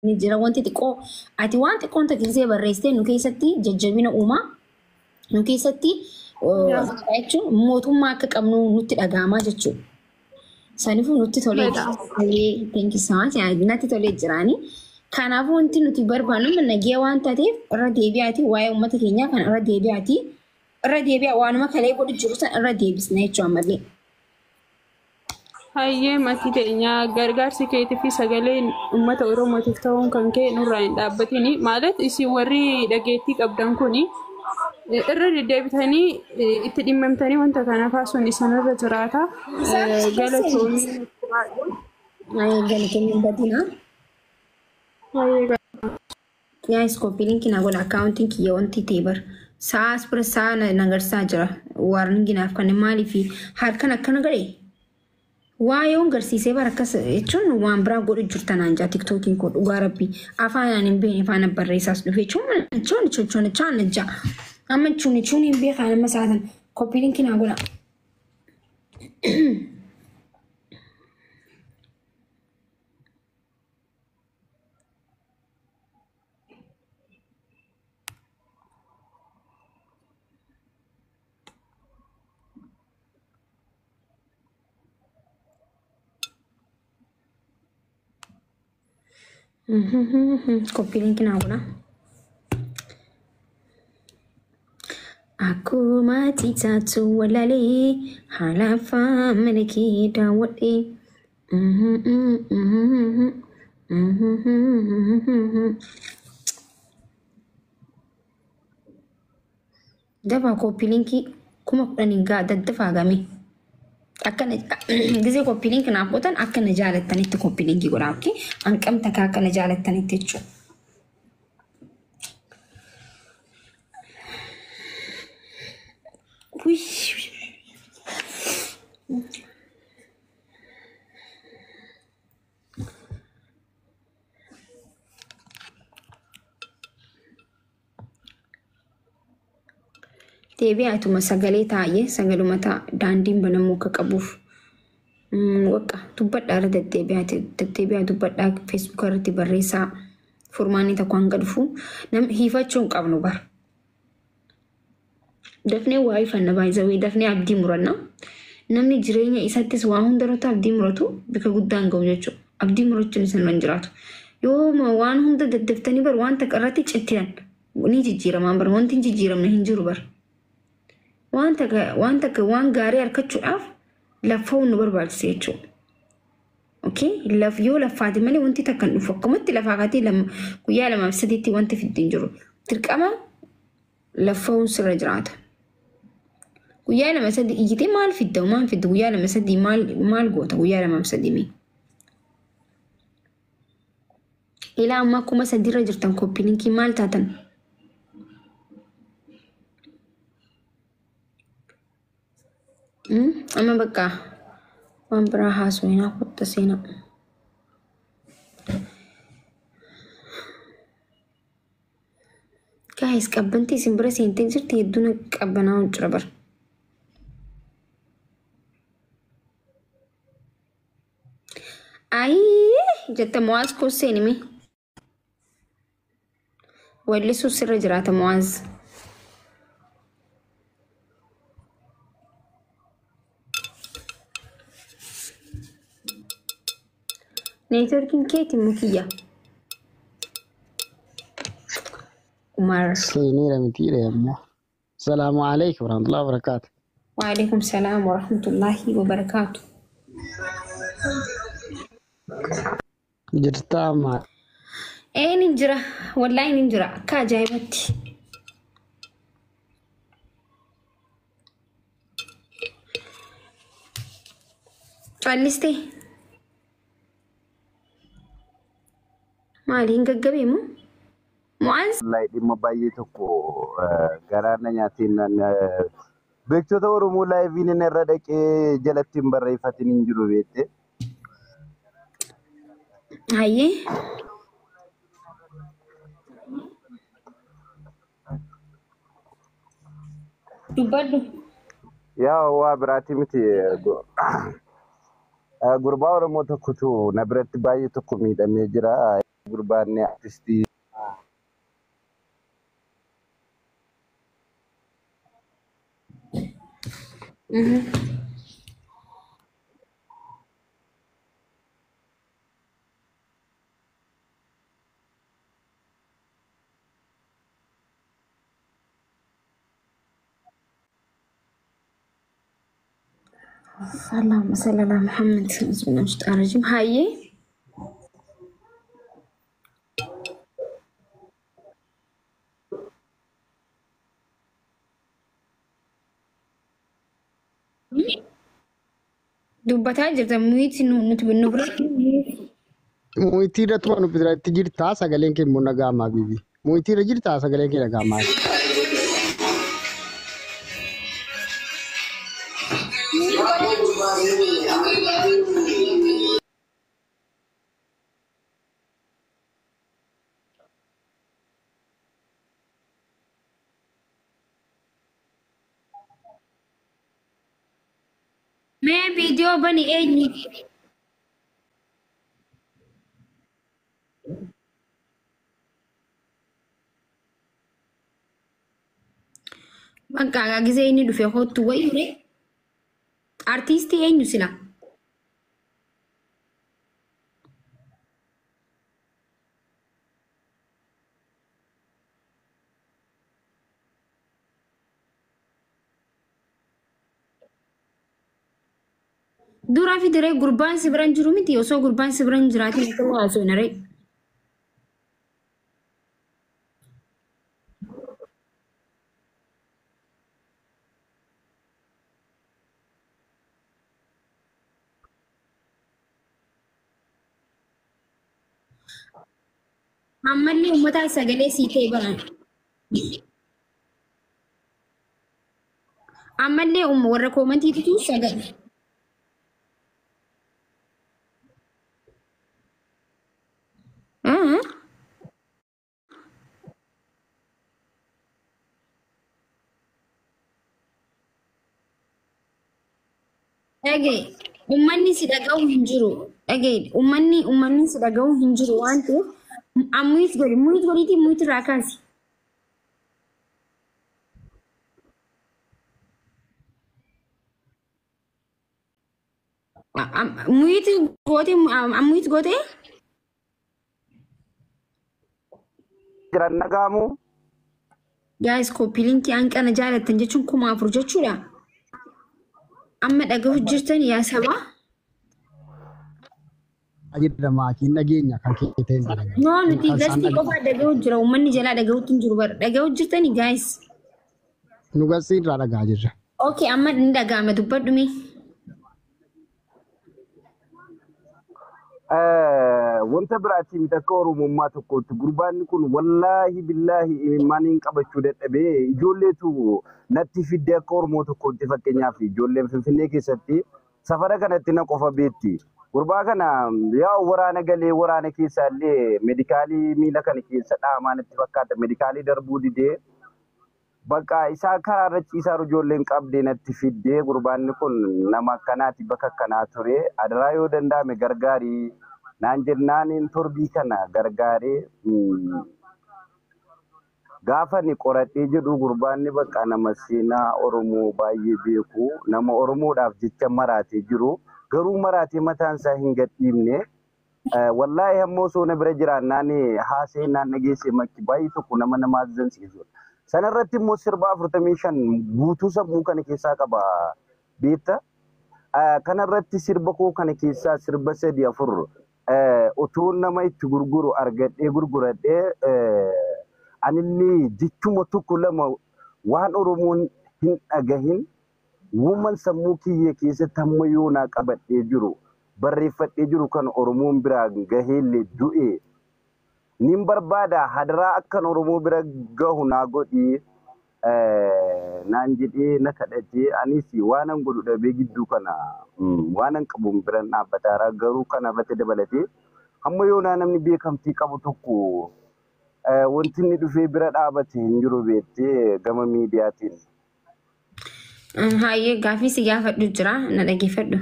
Ni jira wanti xiqqoo ati waan xiqqoon takkiisee barreessitee nu keessatti jajjabina uumaa nu keessatti jechuun mootummaa akka qabnu nutti dhaga'amaa jechuudha. Saniifuu nutti tolee jira. Thank you so much. Natti tolee jiraani. Kanaafuu wanti nuti barbaannu nagee waan taateef irra deebi'aati waa'ee uummata keenyaa kan irra deebi'aati. Irra deebi'a waanuma kalee godhu jiru san irra deebisna jechuudha ammallee. Hayyee maatii keenya gargaarsi keetii fi sagaleen uummata Oromootiif ta'uun kan ka'e nurraa hin dhaabbatini. ማለት isin warri dhageettii qabdan kuni irra deddeebitanii itti dhimmamtanii wanta kana kaasuun isinirra jiraata. Galatoomii. Galatoomii badina. Guys, copy link na godha accounting kiyya wanti ta'e bar. Sa'a as bira sa'a na garsaa jira. Warning naaf kan maaliif harkan akkana godhe? Waa yoon garsiisee bara akkas jechuun waan biraa godhu jirta naan jaa tiktookiin koo dhugaa rabbi afaan aan hin beekne afaan barreessaas dhufe chuun chuun chuun chuun jaa amma chuun chuun hin beekaa nama saatan copy link naa godha. Copy link naa godha. Akkuma taatu walaalee haala afaan mana kee daawwadhee. Dafaa copy linkii 10,000 gaa daddafaa game. Akkana gisee copy link naaf gootan akkana jaalattanitti copy linkii godhaa okay? Hanqamta kaa akkana jaalattanitti jechuudha. Deebi'aatuma sagalee taa'ee sagaluma ta'a daandiin banamuu akka qabuuf. Waqqa dubbadhaa irra deddeebi'aa deddeebi'aa dubbadhaa feesbuuka irratti barreessaa furmaanni tokko hanga dhufu hiifachuu hin qabnu bara. Dafnee waa hifanna baay'isawee dafnee abdii muranna. Namni jireenya isaattis waa hundarratti abdii muratu bika guddaan gahu jechuudha. Abdii murachuun isin hin jiraatu. Yoo waan hunda daddaftanii bar waan takka irratti cittiran ni jijjiiramaan bar wanti hin jijjiiramne hin jiru bar. Waan takka waan takka waan gaarii argachuudhaaf laffa'uun nu barbaachisa jechuudha. Okay? Laf yoo laffaate malee wanti takka hin dhufu akkumatti lafaa kaatee guyyaa lamaaf sadiitti wanti fiddu hin jiru. Dirqama laffa'uun sirra jiraata. Guyyaa lama sadii iyyitee maal fidda maal fidda guyyaa lama sadii maal maal goota guyyaa lamaaf sadii mee? Ilaa ammaa 3,000rra jirtan copy linkii maal taatan? Amma bakka waan biraa haasofnaa kottu seenaa. Guys, qabbantii isin bira seentee jirti hedduun qabbanaa jira bara. Ayii jette Mo'aaz koo seenime. Wallisuu sirra jiraata Mo'aaz. Neetworkiin keeti mukiyya. Umar. Seeneera mitiidha ammoo. Salaamu alaikum warahmatullahi wabarakatuh. Waalaikum salaam warahmatullahi wabarakaatu. Jirtaa maal? Ee nin jira. Wallaahi nin jira. Akka ajaa'ibatti. Callistee. Maali hin gaggabee moo? Mo'aaz? Wallahi dhimma baay'ee tokko garaa na nyaateen beektota Oromoo liveiin inni irra dhaqee jalatti hin barreeffatin hin jiru beekte. Hayyee. Dubbadhu. Yaa waa biraati miti gurbaa Oromoo tokkotu na biratti baay'ee tokko miidhamee jira. Gurbaanni artistii اللهم صل على محمد بسم الله الرحمن الرحيم. Hayyee. Dubbataa jirta mute nuti nu biratti. Mute irratti waan biratti jirtaa, sagaleen kee immoo dhaga'amaa bibi. Mute irra jirtaa, sagaleen kee dhaga'amaa. Mee viidiyoo bani eenyu? Bakka gisee inni dhufe kootu wayyure. Artiistii eenyu sila? Dura fi diree gurbaan si biran jiru miti, osoo gurbaan si biran jiraatin akka haasoo naree. Ammallee uummata sagalee sii ta'e baran. Ammallee warra commentiitu sagalee. Dhagaye, uummanni si dhaga'u hin jiru. Dhagaye, uummanni si dhaga'u hin jiru waan ta'eef unmute godhi, mute godhiitii mute irraa kaasi. Mute gootee, unmute gootee. Jiran dhaga'amu. Guys, copy linkii hanqana jaalattan jechuun 4000 jechuudha. Amma dhagahu jirtan yaa sabaa. Jirra, maatiin dhageenya kan kee ta'e jira. No, nuti guestii qofaa dhagahu jira. Uummanni jalaa dhagahuutti hin jiru bara. Dhagahu jirtani, guys? Nu guestii irraa dhagaa jirra. Okay, amma ni dhaga'ama, dubbadhu mee. Wanta biraatii miti, akka Oromummaa tokkootti gurbaanni kun wallaahi billaahi imimmaan qabachuu dadhabee ijoolleetu natti fidde. Akka Oromoo tokkootti, fakkeenyaaf, ijoolleen Finfinnee keessatti safara kanatti na qofa beetti. Gurbaa kana yaa waraana galee, waraana keessa illee medicalii miila kana keessa dhaamaa natti fakkaata, medicalii darbuu didee bakka isaa karaa irra ciisaa ijoolleen qabdee natti fiddee. Gurbaanni kun nama akkanaati, bakka akkanaa ture, adaraa yoo danda'ame gargaarii naan jennaan torbii kana gargaaree gaafa ni qoradhee jedhu gurbaanni bakka nama seenaa Oromoo baay'ee beeku, nama Oromoodhaaf jecha maraatee jiru, garuu maraatee mataan isaa hin gadhiifne. Wallaahi hamma osoo na bira jiraannaan haasee naan dhageesse makki baay'ee tokko nama nama azzansiisudha. Sanarratti immoo sirba 45 guutuu sammuu kana keessaa qaba beekta. Kanarratti sirba koo kana keessaa sirba sadi afur otoo nama itti gurguru argadhee gurguradhee, anillee jechuma tokko lama waan Oromoon hin dhagahin uuman sammuu kiyya keessatti hamma yoonaa qabadhee jiru, barreeffadhee jiru kan Oromoon biraan gaheellee du'e nin barbaada. Hadaraa akkan Oromoo bira gahu naa godhi naan jedhee na kadhatee, anis waanan godhu dhabee gidduu kana waanan qabuun biran dhaabbataara. Garuu kana irratti dabalatee hamma yoonaa namni beekamtii qabu tokko wanti inni dhufee bira dhaabate hin jiru beektee gama miidiyaatiin. Hayyee, gaafii si gaafadhu jira, na dhageeffadhu.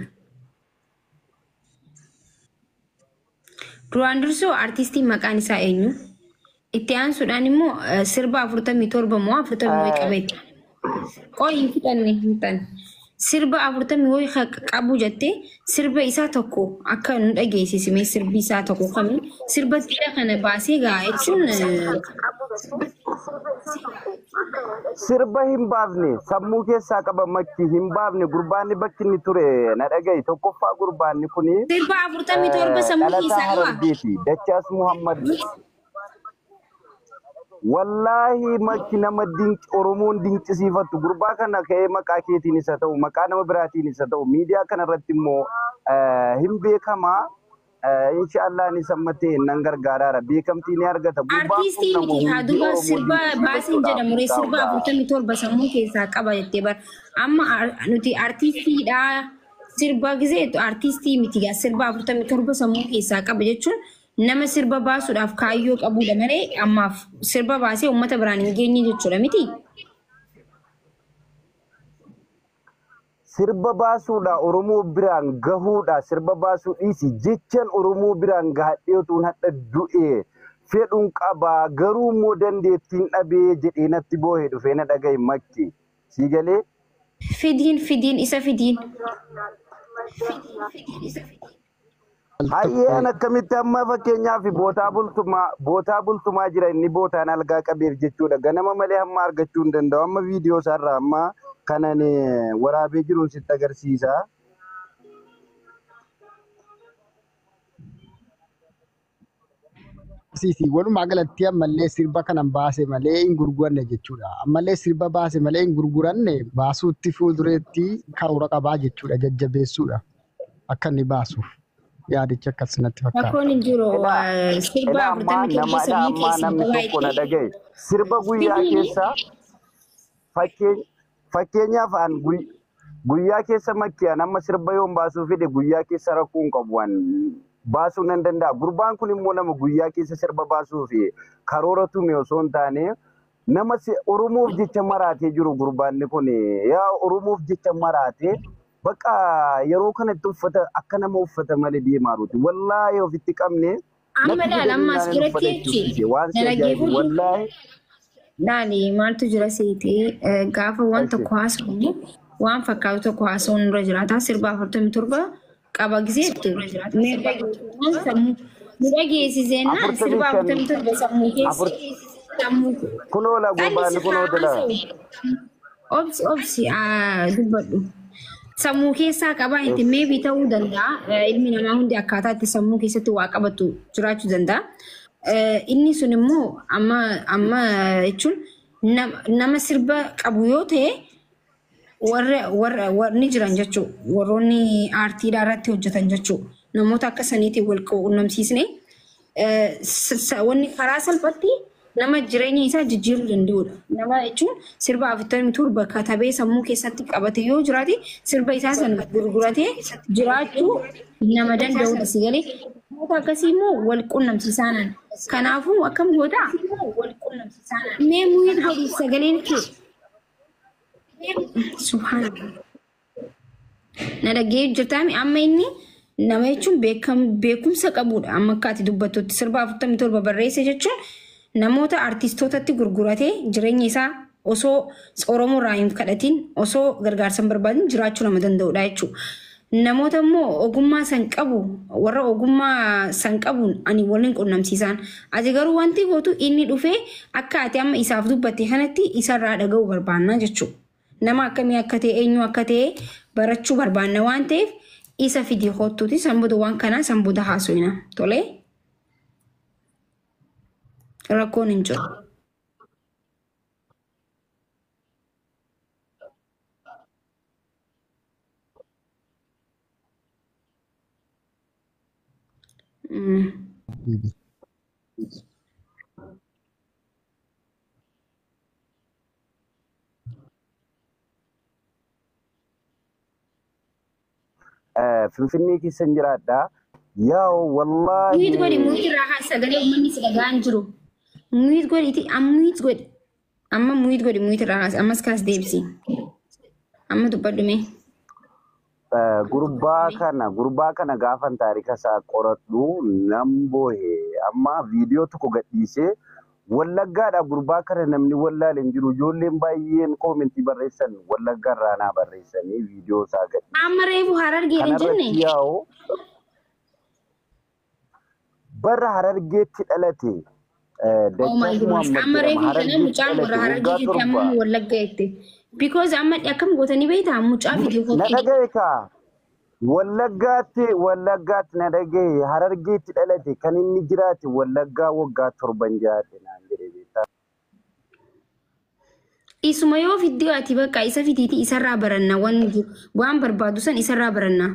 Duraan dursoo artistiin maqaan isaa eenyu? Itti aansuudhaan immoo sirba 47 moo 40 qabeetti. Qoy hin fixanne hin fixanne. Sirba 40 qabu jettee sirba isaa tokko akka nu dhageessisime sirbi isaa tokko kami sirba xiyya kana baasee gaa jechuun Sirba hin baafne sammuu keessaa qaba makki hin baafne gurbaanni bakki inni ture na dhaga'i. Tokkoffaa gurbaanni kuni sirba 47 sammuu dhalataa keessaa qaba. Harargeeti. Dachaas Muhammad. Wallaahi makki nama dinqi Oromoon dinqisiifattu gurbaa kana ka'ee maqaa keetiin isa ta'u maqaa nama biraatiin isa ta'u miidiyaa kana irratti immoo hin beekamaa. Inshaallah ni sammatee nan gargaaraara beekamtii ni argata. Gurbaan kun Artiistii nama miti haa hundi duuba Oromoo sirba baaseen jedhamu ree sirba dinqisiifachuudhaaf 47 sammuu keessaa qaba jettee bara. Amma nuti artiistiidha sirba gisee artiistii miti gaa sirba 47 sammuu keessaa qaba jechuun nama sirba baasuudhaaf kaayyoo qabudha malee ammaaf sirba baasee uummata biraan hin geenye jechuudha miti. Sirba baasuudha Oromoo biraan gahuudha sirba baasuu dhiisi jechaan Oromoo biraan gahadhee utuun hadha du'e fedhuun qabaa garuu immoo dandeettiin dhabee jedhee natti boohee dhufee na dhaga'i makki sii galee. Fidiin fidiin isa fidiin. Hayyeen akkamitti amma fakkeenyaaf bootaa bultumaa jira inni bootaan algaa qabeef jechuudha. Ganama malee hamma argachuu hin danda'u. Amma viidiyoo isaarraa amma kanan waraabee jiruun sitti agarsiisa. Siisi walumaa galatti ammallee sirba kanan baase malee hin gurguranne jechuudha. Ammallee sirba baase malee hin gurguranne baasuutti fuuldureetti karoora qabaa jechuudha. Jajjabeessuudha. Akka inni baasuuf yaadichi akkas natti fakkaata. Rakkoon hin jiru Ilaa sirba ilaa ammaa 47 nama ilaa sammuu ammaa keessaa namni qabaa tokko na jettee. dhagaye. Sirba guyyaa Fidiin keessa fakkeenyaaf an guyyaa keessa makkiyaan amma sirba yoon baasuu fedhe guyyaa keessa rakkoo hin qabu an baasuu nan danda'a. Gurbaan kun immoo nama guyyaa keessa sirba baasuu fi karoora tume osoo hin taane nama Oromoof jecha maraatee jiru gurbaanni kun yaa Oromoof jecha maraatee bakka yeroo kanatti uffata akka nama uffata malee deemaa jiruuti. Wallaahi ofitti qabne amma natti laal fidanii amma as naan biratti uffata itti jechuun uffise waan na si ajaa'ibu dhaggeeffadhu. wallaahi. Laali maaltu jira seetee gaafa waan tokko haasofnu waan fakkaatu tokko haasa'uun nurra jiraata. Sirba 47 qaba giseettu mee dhageessisnaan sammuu nu dhageessiseenaan Afurtamii sirba shan 47 sammuu afur keessa sammuu kunoo la qalli gurbaanni si kunoo haa dala. haasa'u. Obsi obsi dubbadhu. Sammuu keessaa qabaa itti meebii ta'uu danda'a. Ilmi namaa hundi akkaataa itti sammuu keessatti waa qabatu jiraachuu danda'a. Inni sun immoo amma amma jechuun nama sirba qabu yoo ta'e warra warra warri jiran jechuudha. Warroonni aartiidhaa irratti hojjetan jechuudha. Namoota akka saniitiin wal quunnamsiisne wanni karaa salphatti nama jireenya isaa jijjiiruu danda'udha. Nama jechuun sirba 47 katabee sammuu keessatti qabate yoo jiraate sirba isaa sana gurguratee jiraachuu nama danda'udha si galee. Namoota akkasii immoo wal quunnamsiisaanaan. Kanaafuu akkam gootaa? Mee mute godhi sagaleen kee. Subhaanallah. Na dhaggee jirtaami amma inni nama jechuun beekumsa qabudha. Amma akka ati dubbattutti sirba 47 barreesse jechuun namoota artistootatti gurguratee jireenya isaa osoo Oromoo irraa hin kadhatin osoo gargaarsa hin barbaadin jiraachuu nama danda'udha jechuudha. Namoota immoo ogummaa san qabu warra ogummaa san qabuun ani waliin qunnamsiisaan. Ati garuu wanti gootu inni dhufee akka ati amma isaaf dubbatte kanatti isarraa dhaga'uu barbaanna jechuudha. Nama akkamii akka ta'e eenyu akka ta'e barachuu barbaanna waan ta'eef isa fidii kottuuti san booda waan kanaa san booda haasofna. Tolee? Rakkoon hin jiru. Bibi. Finfinnee keessa hin jiraadha. Yaa wallaahi Mute godhi mute irraa haa sagalee uummanni si dhaga'aa hin jiru. Mute godhiti amma mute godhi. Amma mute godhi mute irraa haas ammas kaas deebisi. Amma dubbadhu mee. Gurbaa kana gaafan taarika isaa qoradhu nan boohe. Amma viidiyoo tokko gadhiisee Wallaggaadha. Gurbaa kana namni wallaale hin jiru. Ijoolleen baay'een koomentii barreessan, Wallaggaa irraa naa barreessanii viidiyoo isaa gadhiise. Amma reefu Harargee hin jenne. Kanarratti yaa'u bara Harargeetti dhalate. Oh my Dachaas goodness. Muhammad Amma jedhama. reefu kana Harargeetti mucaan warra dhalate Harargee waggaa jette, amma 7. Wallagga jette. Because amma akkam gootanii beektaa, mucaa fidee Na dhagaye kaa. Wallaggaatti na dhagaye. Harargeetti dhalate, kan inni jiraate Wallaggaa waggaa 7 jiraate naan jedhe, beektaa. Isuma yoo fiddee ati bakka isa fidiiti, isarraa baranna, waan barbaadu san isarraa baranna.